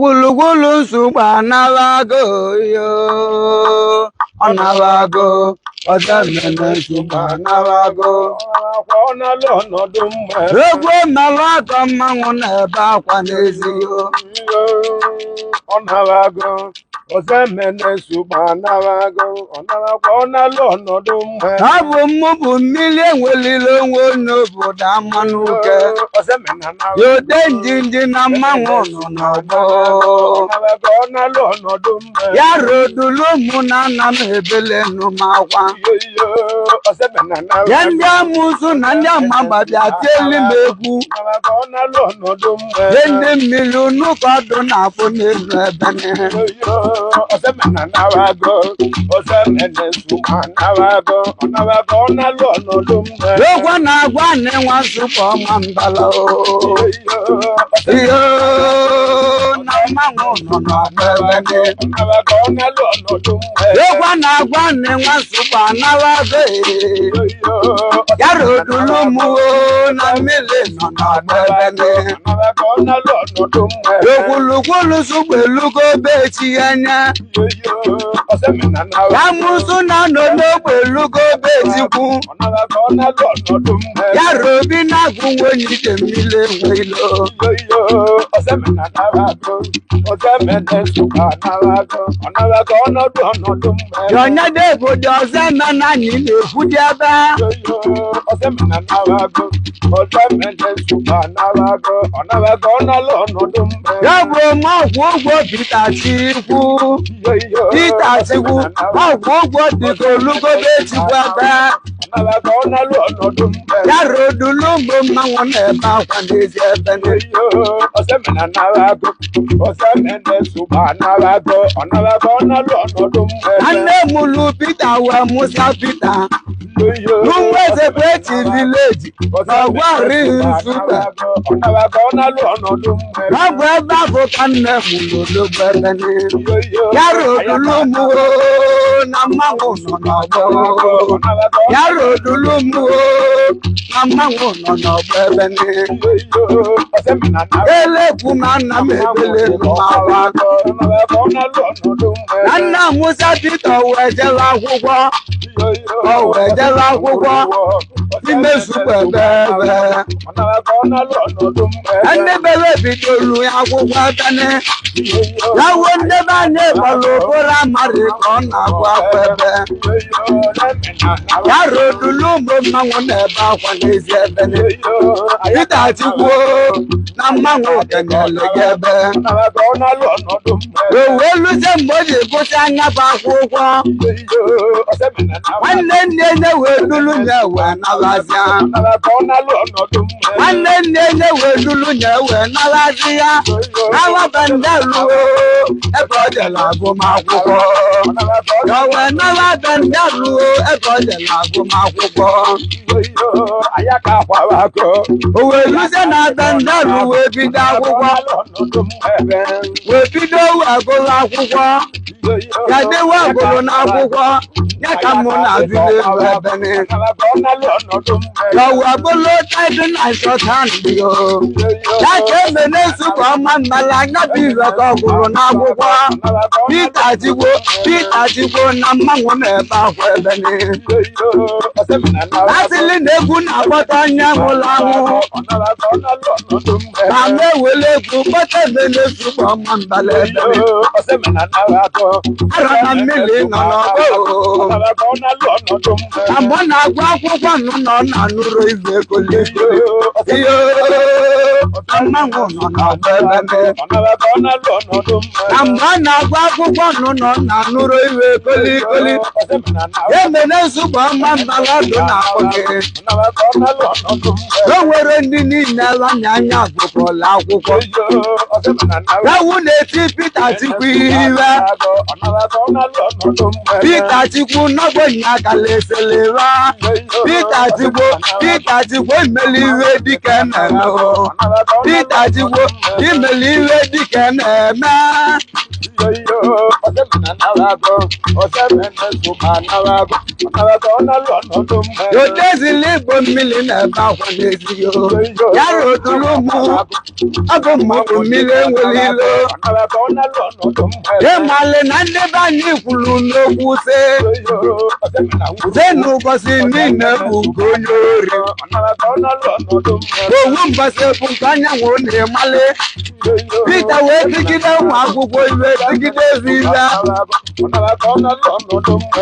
Gwulugwulu nsogbu anabago yo, ọ nabago, ọzọemene nsogbu anabago. Akwa ọ na-alụ ọnọdụ mma. Egwu emelụ akọ mmanwụ na-ebe akwa n'ezi yo. Ọ na-abago, ọzọemene nsogbu anabago, ọ na-akwa ọ na-alụ ọnọdụ mma. Ọ bụ mụ bụ mmiri enwelile onwe n'obodo amanụke. Ọzọemene anabago. Yote njinji na mmanwụ nọ n'ọgbọ. Ọ na-abago, ọ na-alụ ọnọdụ mma. Ya rodulu mụ na nna m ebele nụ m akwa. Iyo iyo, ọzọemene anabago. Ya ndị amụsụ na ndị amagba bịa tieli m egwu. Ọ na-abago, ọ na-alụ ọnọdụ mma. Ye ndị mmiri unu ka ọdụ na-afụ n'elu ebe ni. Iyo, ọzọemene anabago, ọzọemene nsogbu anabago, ọ na-abago, ọ na-alụ ọnọdụ mma. Egwu na-agwa nne nwa nsụpụ ọma mbala o. Iyo na mmanwụ nọ n'ọgbọ ebe ni. Egwu na-agwa nne nwa nsụpụ anabago ee. Ya rodulu mụ o na mmiri nọ n'ọgbọ ebe ni. Ekwulukwulu sụgbụ elugo be chi anya. Ya musu na nọ n'ogbe elugo be chikwu. Ya robi na-agụ nwenye ide mmiri enwe ilo. Yọnya dị obodo ọzọ eme na anyị na-ekwu dị ebe. Ya bụ ma ọkwụ ụgwọ Pita Chikwu. Pita Chikwu, ma ọkwụ ụgwọ dịka olugo be chikwu ebe. Ya rodulu mgbe mmanwụ na-ebe akwa n'ezi ebe ni. Nne mụlụ Pita wee mụsa Pita. N'ụmụeze bụ echi vileji n'ọgwarị Nsugbe. Ọ bụ ebe ahụ ka nne mụlụ ologbo ebe ni. Ya rodulu mụ oo, na mmanwụ nọ n'ọgbọ. Ya rodulu mụ oo, na mmanwụ nọ n'ọgbọ ebe ni. Elekwu ma nna m ebele n'ụwa. Na nna Musa Pita wee jebe akwụkwọ. O wee jebe akwụkwọ n'ime Nsugbe ebe ebe. Ndị bebe bidolu ya akwụkwọ ebe ni. Ya wuo ndị be anyị kpọrọ okporo amarị ka ọ na-agụ akwa ebe. Ya rodulu mgbe mmanwụ na-ebe akwa n'ezi ebe ni. Pita Chikwu na mmanwụ kenyere gị ebe. O wee luzie mgbe o ji gụsị anya bụ akwụkwọ. Nwanne nne nne wee dulu nye wee nabazia. Nwanne nne nne wee dulu nye wee nabazi ya. Nawaba ndị luo ebe ọ jere agụmakwụkwọ. Ya wee nababa ndị luo ebe ọ jere agụmakwụkwọ. O wee luzie na be ndị lu wee bido akwụkwọ. Wee bido wee gụrụ akwụkwọ. Ya dewe agụrụ n'akwụkwọ. Ya ka mụ na-azụ n'elu ebe ni. Ya wee bụrụ typing and shorthand yo. Ya ka eme na-esukọ ọma mmala anya bụ ire ka ọ gụrụ n'akwụkwọ. Pita Chikwu, Pita Chikwu na mmanwụ na-ebe akwa ebe ni. Asịlị na egwu na-akpọta onye nwụrụ anwụ. Ma m ewele egwu kpọta eme na-esukọ ọma mbala ebe ni. Arọ na mmiri nọ n'ọgbọ. Na mgbe ọ na-agụ akwụkwọ nụ na ọ na-anụrụ ibe kolikoli. Iyo, mmanwụ nọ n'ọgbọ ebe ni. Na mgbe ọ na-agụ akwụkwọ nụ na ọ na-anụrụ iwe kolikoli. Ya mere nsogbu ọma mbala ọdụ na-akpọ gị. O nwere ndị niile lanya anya agụkọla akwụkwọ. Ewu na-eti Pita Chikwu iwe. Pita Chikwu n'ogbenye akala eselera. Pita Chikwu, Pita Chikwu imeli iwe dike na-eme o. Pita Chikwu imeli iwe dike na-eme. Odezili Igbo mmiri na-ebe akwa n'ezi yo. Ya rodulu mụ, ọ bụ mụ bụ mmiri enwere ilo. Ịmalị na ndị be anyị kwuru n'okwu sị, sị n'ụbọchị niile bụ nke onye ori. Owu mbọsị bụ nke anyanwụ na-emalị. Pita wee tigide ụmụ akwụkwọ iwe tigide ezi iwe.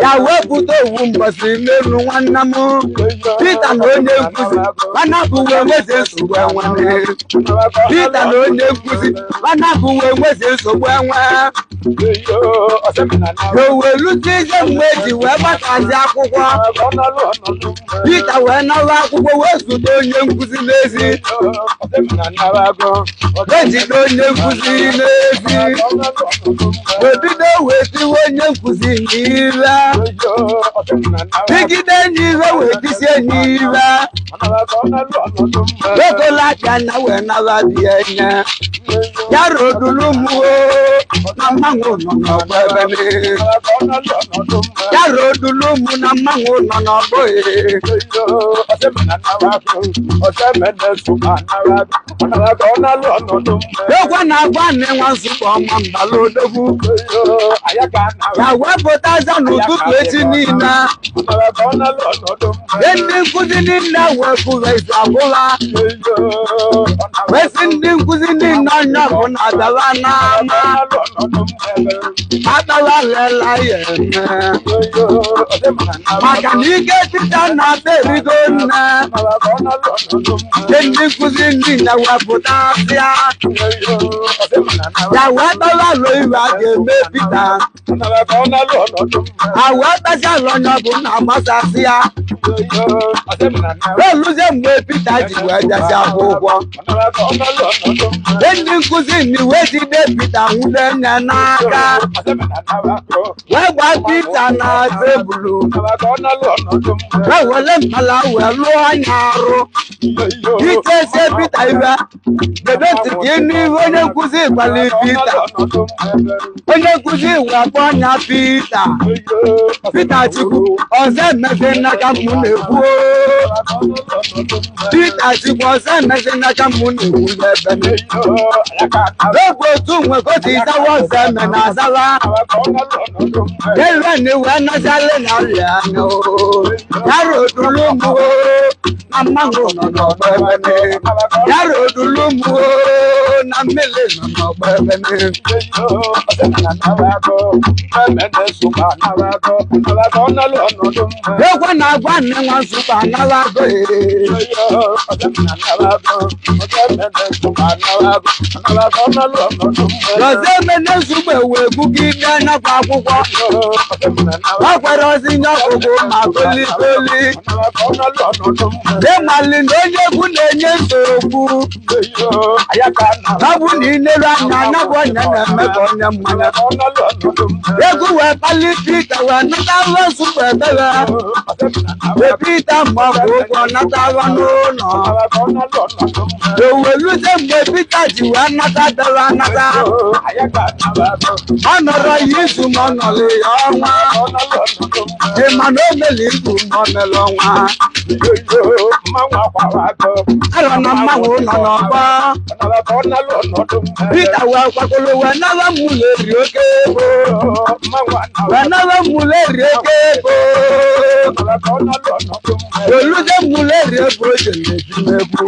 Ya wee bute owu mbọsị n'elu nwanne m. Pita na onye nkuzi, mana bụ wee nwezi nsogbu enwe. Pita na onye nkuzi, mana bụ wee nwezi nsogbu enwe. O wee lute ije mgbe eji wee gbatazi akwụkwọ. Pita wee nara akwụkwọ wee zute onye nkuzi n'ezi. Wee jide onye nkuzi n'ezi. Wee bido wee tiwe onye nkuzi n'ire. Tigide n'iwe wee tisie n'iwe. Wekola na wee nara bie nye. Ya rodulu mụ na mmanwụ nọ n'ọgbọ ebe m. Ya rodulu mụ na mmanwụ nọ n'ọgbọ e. Ekwe na-agwa nne nwa nzukọ ọma mbala odogwu. Ya wepụtaza n'ụtụtụ echi niile. Ndị nkụzi niile wee kụwa izu abụla. Wee sị ndị nkụzi niile onye ọbụla bịara n'ama. Akpala lela ya eme. Maka na ike Pita na-ata erigo nne. Ndị nkụzi niile wepụtasịa. Ya wee kpara alụ iwe a ga-eme Pita. A wee kpesị alụ onye ọbụla agbasasị ya. Wee lụzie mgbe Pita ji wee bịasị akwụkwọ. Ndị nkụzi ni wee jide Pita nwude nye n'aka. Wee gbaa Pita na tebụlụ. Wee were mkpala wee lụọ anya arụ. Itesie Pita iwe. Debe ntị ka ịnụ ihe onye nkụzi gwara Pita. Onye nkụzi wee kpọọ anya Pita. Pita Chukwu, ọzọ emezi n'aka mụ na-ekwu. Pita Chukwu, ọzọ emezi n'aka mụ na-ekwu n'ebe m. Egwu otu nwe ka o si zawa ọzọ eme na azawa. Ebe ni wee nọzialị na ọrịa anya o. Ya rodulu mụ na mmanwụ nọ n'ọgbọ ebe m. Ya rodulu mụ na mmiri nọ n'ọgbọ ebe m. Ekwe na-agwa nne nwa nsukpa anabago ee. Gọzie emene nsukpa wee gụgide nyakwa akwụkwọ. Ọ kwere ozi nye ọgwụgwụ ma kolikoli. Ịmali na onye egwu na-enye nsogbu. Ọ bụ na ineru anya anabụ onye na-eme ka onye mmanya. Egwu wee kpali Pita wee nata nsukpa ebere. Wee Pita ma ọ bụ ụgwọ natawa n'ụlọ. O wee lute mgbe Pita ji wee nata bịara anata. Ọ nọrọ ya izu ma ọ nọrọ ya ọnwa. Ị ma na o mere izu ma ọ mere ọnwa. Arọ na mmanwụ nọ n'ọgbọ. Pita wee kwakọrọ wee nara mmụlọ eri oke ego. Wee nara mmụlọ eri oke ego. Olùdé mmụlọ eri ego o ji na-eti n'egwu.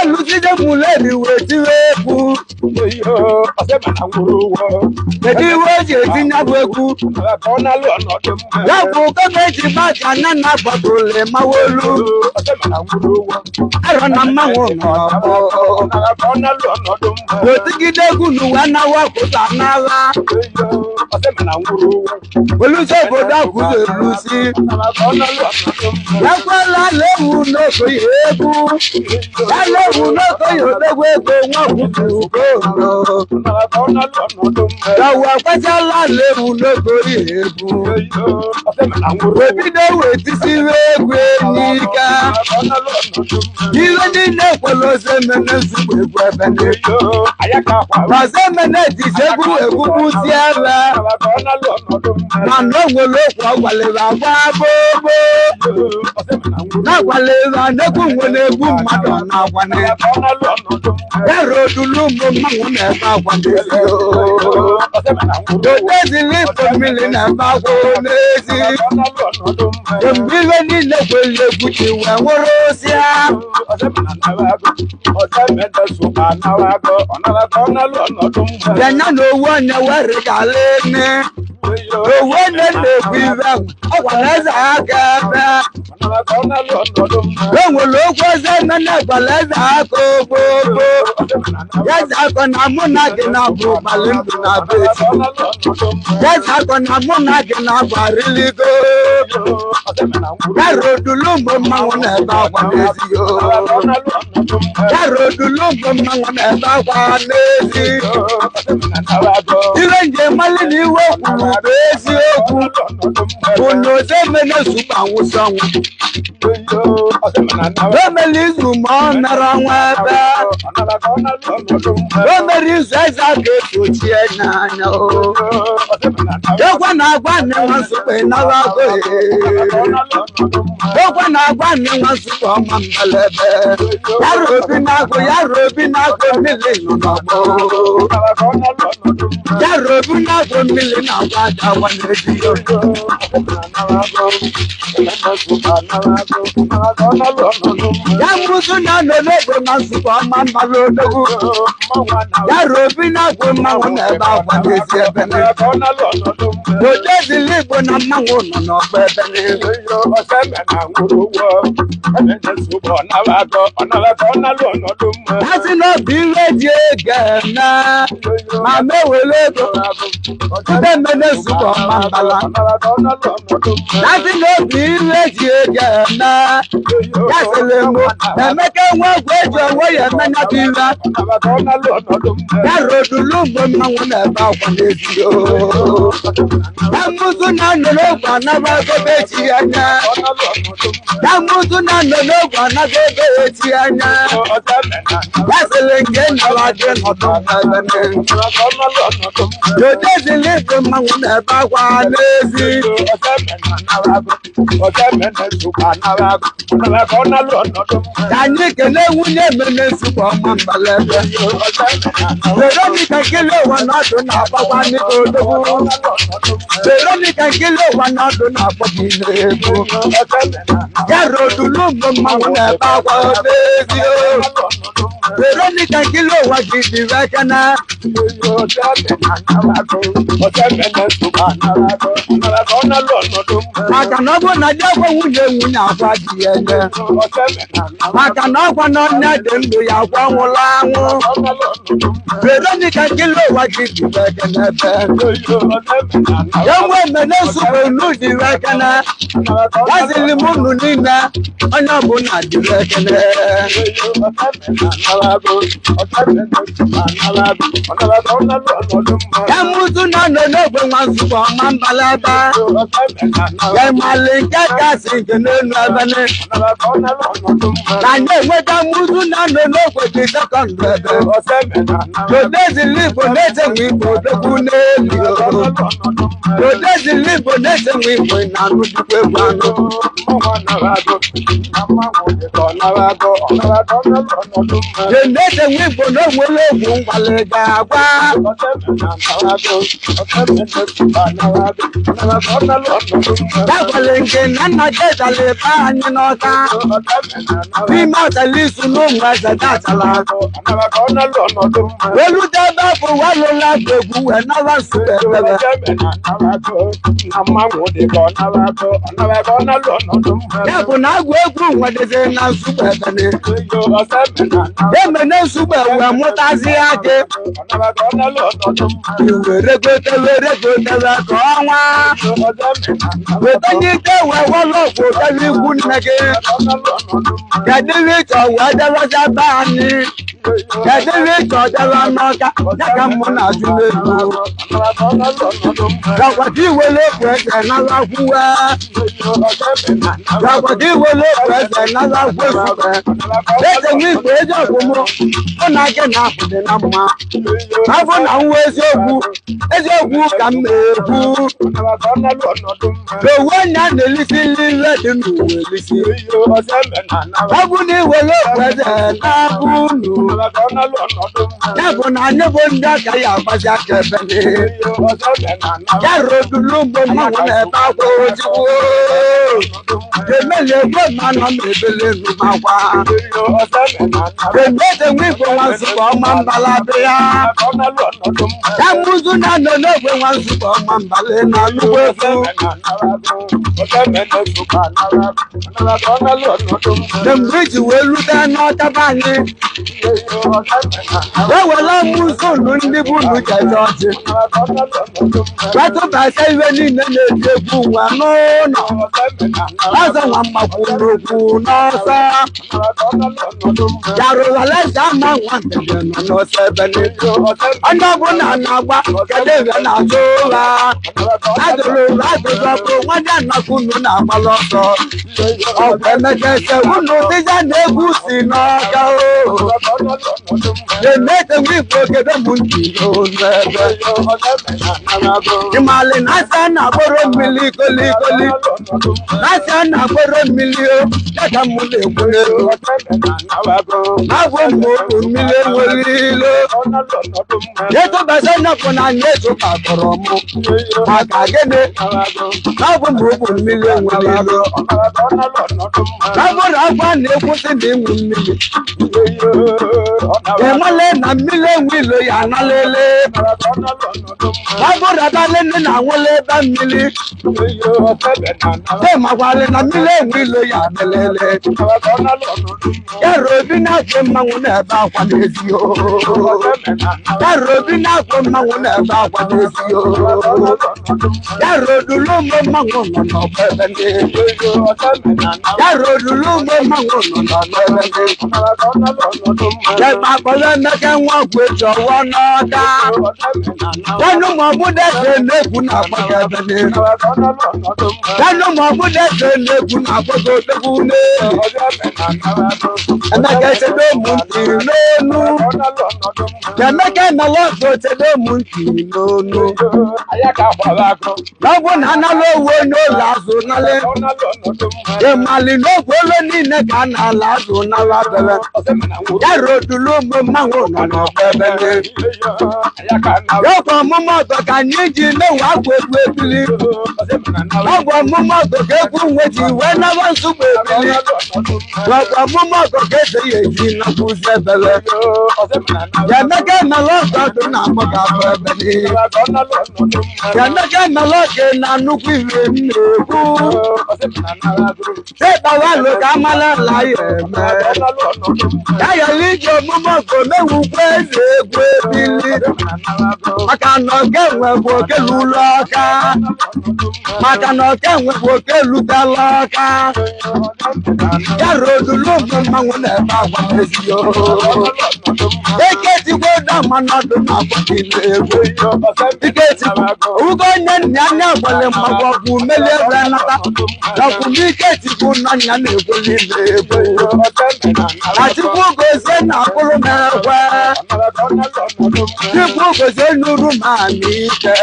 Olùdé mmụlọ eri wee tiwe egwu. Kedu iwe o ji etinye bụ egwu? Ya bụ gọọmenti maka nna nna gbapụrụ mawolu. Arọ na mmanwụ nọ n'ọgbọ. Otigide egwu n'ụwa na wapụta n'ala. Olusi obodo akwụzọ elusi. Ekwela lewu n'okoye egwu. Ya lewu n'okoye odogwu ego nwa kwutu ugondo. Yawu ekwechala lewu n'okoye egwu. Webido wetisiwe egwu enyi ike. Ihe niile kwere Ozoemena Nsugbe egwu ebe niile. Ozoemena etiti egwu egwukwusi ebe. Mana o nwere okwu ọgwalere agwa gbogbo. Na-agwalere anekwu nwere egwu mmadụ ọ na-agwane. Ya rodulu ụmụ mmanwụ na-ebe akwa n'ezi. Dodezili ifo mmiri na-ebe akwa n'ezi. Mgbe ihe niile kwere egwu ji wee nwụrụ osi ya. Bịanya na owu onye were gala ene. Owu onye na-ekwu ibe ọ gwara eze aka ebe. E nwere okwu Ozoemena gwara eze aka ogbogbo. Eze akọ na mụ na gị na-abụ gbalị ndụ na be echi. Eze akọ na mụ na gị na-abụ arịlịgo. Ya rodulu mgbe mmanwụ na-ebe akwa n'ezi o. Ya rodulu mgbe mmanwụ na-ebe akwa n'ezi. Iwe njem mmalị na iwe kwuru bụ eziokwu. Bụ na Ozoemena Nsugbe anwụsị ọnwụ. O mere izu ma ọ nara nwa ebe. O mere izu eze a ga-esochie n'anya o. Ekwe na-agwa nne nwa Nsugbe nara agụ Ekwe na-agwa nne nwa Nsugbe ọma mbelebe. Ya robi na-agụ ya robi na-agụ mmiri nọ n'ọgbọ. Ya robi na-agụ mmiri na-agwa aja agwa n'ezi. Ya mụzụ na nọ n'ogbe ma Nsugbe ọma mmalụ odogwu. Ya robi na-agụ mmanwụ na-ebe akwa n'ezi ebe n'ebe. Odezili Igbo na mmanwụ nọ n'ọgbọ ebe n'ebe. Ha sị na ọ bụ iwe ji ego eme ma mewere ego tupu emene Nsugbe ọma mbala. Ha sị na ọ bụ iwe ji ego eme ya sịrị mụ na Emeka nwe ọgwụ eji onwe ya eme ya bụ iwe. Ya rodulu mgbe mmanwụ na-ebe akwa n'ezi o. Ya mụzụ na nọ n'ogwe anaba ebe echi anya. Ya mụzụ na nọ n'ogwe anaba ebe echi anya. Ya sịrị nke nara gị nọdụ n'ebe n'ebe. Dodezili bụ mmanwụ na-ebe akwa n'ezi. Ka anyị kelee nwunye Emene Nsugbe ọma mbalebe. Veronica nkele ụwa n'ọdụ na-agbakwa n'ike odogwu. Veronica nkele ụwa n'ọdụ na-akpọ gị n'egwu. Ya rodulu mgbe mmanwụ na-ebe akwa n'ezi o. Veronica nkele ụwa gị dịrị aka na. Maka na ọ bụ na di akwa nwunye nwunye akwa dị ya enye. Maka na ọkwa na ọnya dị ndụ ya akwa nwụrụ anwụ. Veronica nkele ụwa gị dịrị aka n'ebe. Ya nwe Emene Nsugbe unu dịrị aka na. Ya ziri m unu niile onye ọbụla dịrị ekele. Ya mụzụ na nọ n'ogbe nwa Nsugbe ọma mbalaba. Ya mali nke kasị nke n'elu ebe ni. Na anyị enweta mụzụ na nọ n'ogbe dị sekọndụ ebe. Dodezili Igbo na-eze nwe Igbo odogwu n'elu. Dodezili Igbo na-eze nwe Igbo na-anụ dịkwa egwu anụ. Dodeze nwe Igbo na onwere ogwu ngwale ga-agwa. Ya gwara nke na nna gị ezala ebe anyị n'ọta. N'ime ọtala isu n'ụmụ eze dachala. Welute ebe afọ walụla bụ egwu wee nara Nsugbe ebebe. Ya bụ na agụ egwu nwedeze na Nsugbe ebene. Emene Nsugbe wee mụtazi gị, were gote, were gotewe ka ọnwa weta nye ike, wee wọlọ ọgwụ debe ikwu nne gị. Kedu ihe ịchọ wee debezi be anyị? Kedu ihe ịchọ debe n'ọka ya ka mụ na-ajụ n'elu? Gakwa ka iwere okwu eze nara kwuwe, gakwa ka iwere okwu eze nara kwu. Ezube eze nwe igwe ezi ọgwụ mụ, mụ na gị na-apụ dị na mma. Afọ na nwa eziokwu, eziokwu ka m na-ekwu. Owu anya na-elisi nle dị n'ụwa elisi. Ọ bụ na iwere okwu eze na-abụ unu, ya bụ na anyị bụ ndị aka ya agbazi aka ebe ndị ya rodulu mgbe mmanwụ na-ebe akwa ojigbo emeli egwe mmanụ m ebele nrumakwa eze nwe igwe nwa nzukọ ọma mbala be ya ya mụzu na nọ n'ogwe nwa nzukọ ọma mbala na nnukwu efu. Na mgbe iji wee lute n'ọtaba anyị, ewere mụzụ unu ndị bụ unu jeje ọchị wetụbata iwe niile na-eti egwu nwa n'ụlọ ọzọ nwa mmakwu n'okwu n'ọsọ yarụwaleze ama nwa mbebe nọ n'ọsọ ebe niile. Onye ọbụla na-agba kedu ebe na-atụ ụra ajụrụ ụra ajụjụ bụ nwa ndị anakwu unu na-agbala ọsọ ọgwụ emekese unu dịja na egwu si n'ọka o emete nwa igbo kedu m ntị n'onu ebe ịmalị na asa na-akpọrọ mmiri kolikoli na asa na-akpọrọ mmiri o ya ka m na-ekwu n'elu agwọ m okpu mmiri enwere ilo etụbasa nyapụ na anya etụbakọrọ mụ maka gịnị? Agwọ m okpu mmiri enwere ilo abụrụ akwa na-ekwusị na ịnwụ mmiri ịmale na mmiri enwe ilo ya analele abụrụ abalị nne na anwụla ebe mmiri emakwalị na mmiri enwe ilo ya amelele ya robi na-achị mmanwụ na-ebe akwa n'ezi o ya robi na-akwụ mmanwụ na-ebe akwa n'ezi o ya rodulu mgbe mmanwụ nọ n'ọgbọ ebe ndị ya rodulu mgbe mmanwụ nọ n'ọgbọ ebe ndị ya kpakọrọ emeka nwa ọgwụ eji ọwọ n'ọka yanu ma ọbụ dese n'egwu na-agbaga ebe n'elu yanu ma ọbụ dese n'egwu na-agbaga odegwu n'elu. Emeka echedo mụ ntị n'onu. Emeka emela ọzọ chedo mụ ntị n'onu. N'ọbụ na anala owu onye ụlọ azụ nalị ịmalị n'okwu olu niile ka a na-ala azụ nala bebe ya rodulu mgbe mmanwụ nọ n'ọgbọ ebe n'elu ọgwụ ọmụmụ ọzọ ka anyị ji mewe akwa egwu ebili. Ọgwụ ọmụmụ ọzọ ka egwu nwe ji wee naba nsogbu ebili. Ọgwụ ọmụmụ ọzọ ka eze ya eji nakwụzi ebele Emeka emela ọzọ dị na akpọ ka abụ ebe niile. Emeka emela oge na nnukwu ihe m na-ekwu ịkpawalụ ka amala ala ya eme ya yara iji ọmụmụ ọzọ mewukwa eze egwu ebili maka na oke nwe bụ oke lụrụ ọka maka na oke nwe bụ oke lutela ọka ya rodulu mgbe mmanwụ na-ebe akwa n'ezi o ike tikwe dama nọdụ na agbọghị na-egwu ike tikwu owugo onye nna anya gbale mgbagwo ọgwụ melie ebe nata ọkwụ n'ike tikwu n'anya na-egwuli na-egwu na chukwu gozie na akpụrụ m ekwe chukwu gozie nuru m anị ike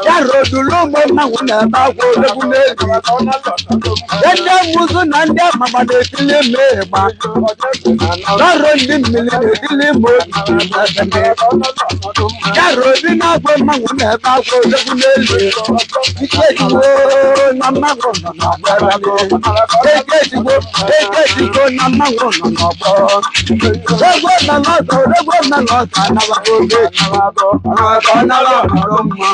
ya rodulu mgbe mmanwụ na-ebe akwa odogwu n'elu ndị amụzụ na ndị amagba na-etili m ịgba ọrụ ndị mmiri na-etili m obi n'ebe ya robi na-agwa mmanwụ na-ebe akwa odogwu n'elu ike jiwo na mmanwụ nọ n'ọgbọ ebe ike jiwo ike jiwo na mmanwụ nọ n'ọgbọ egwu omenọzọ odogwu omenọzọ anabago oge ọ nara ọrụ mma.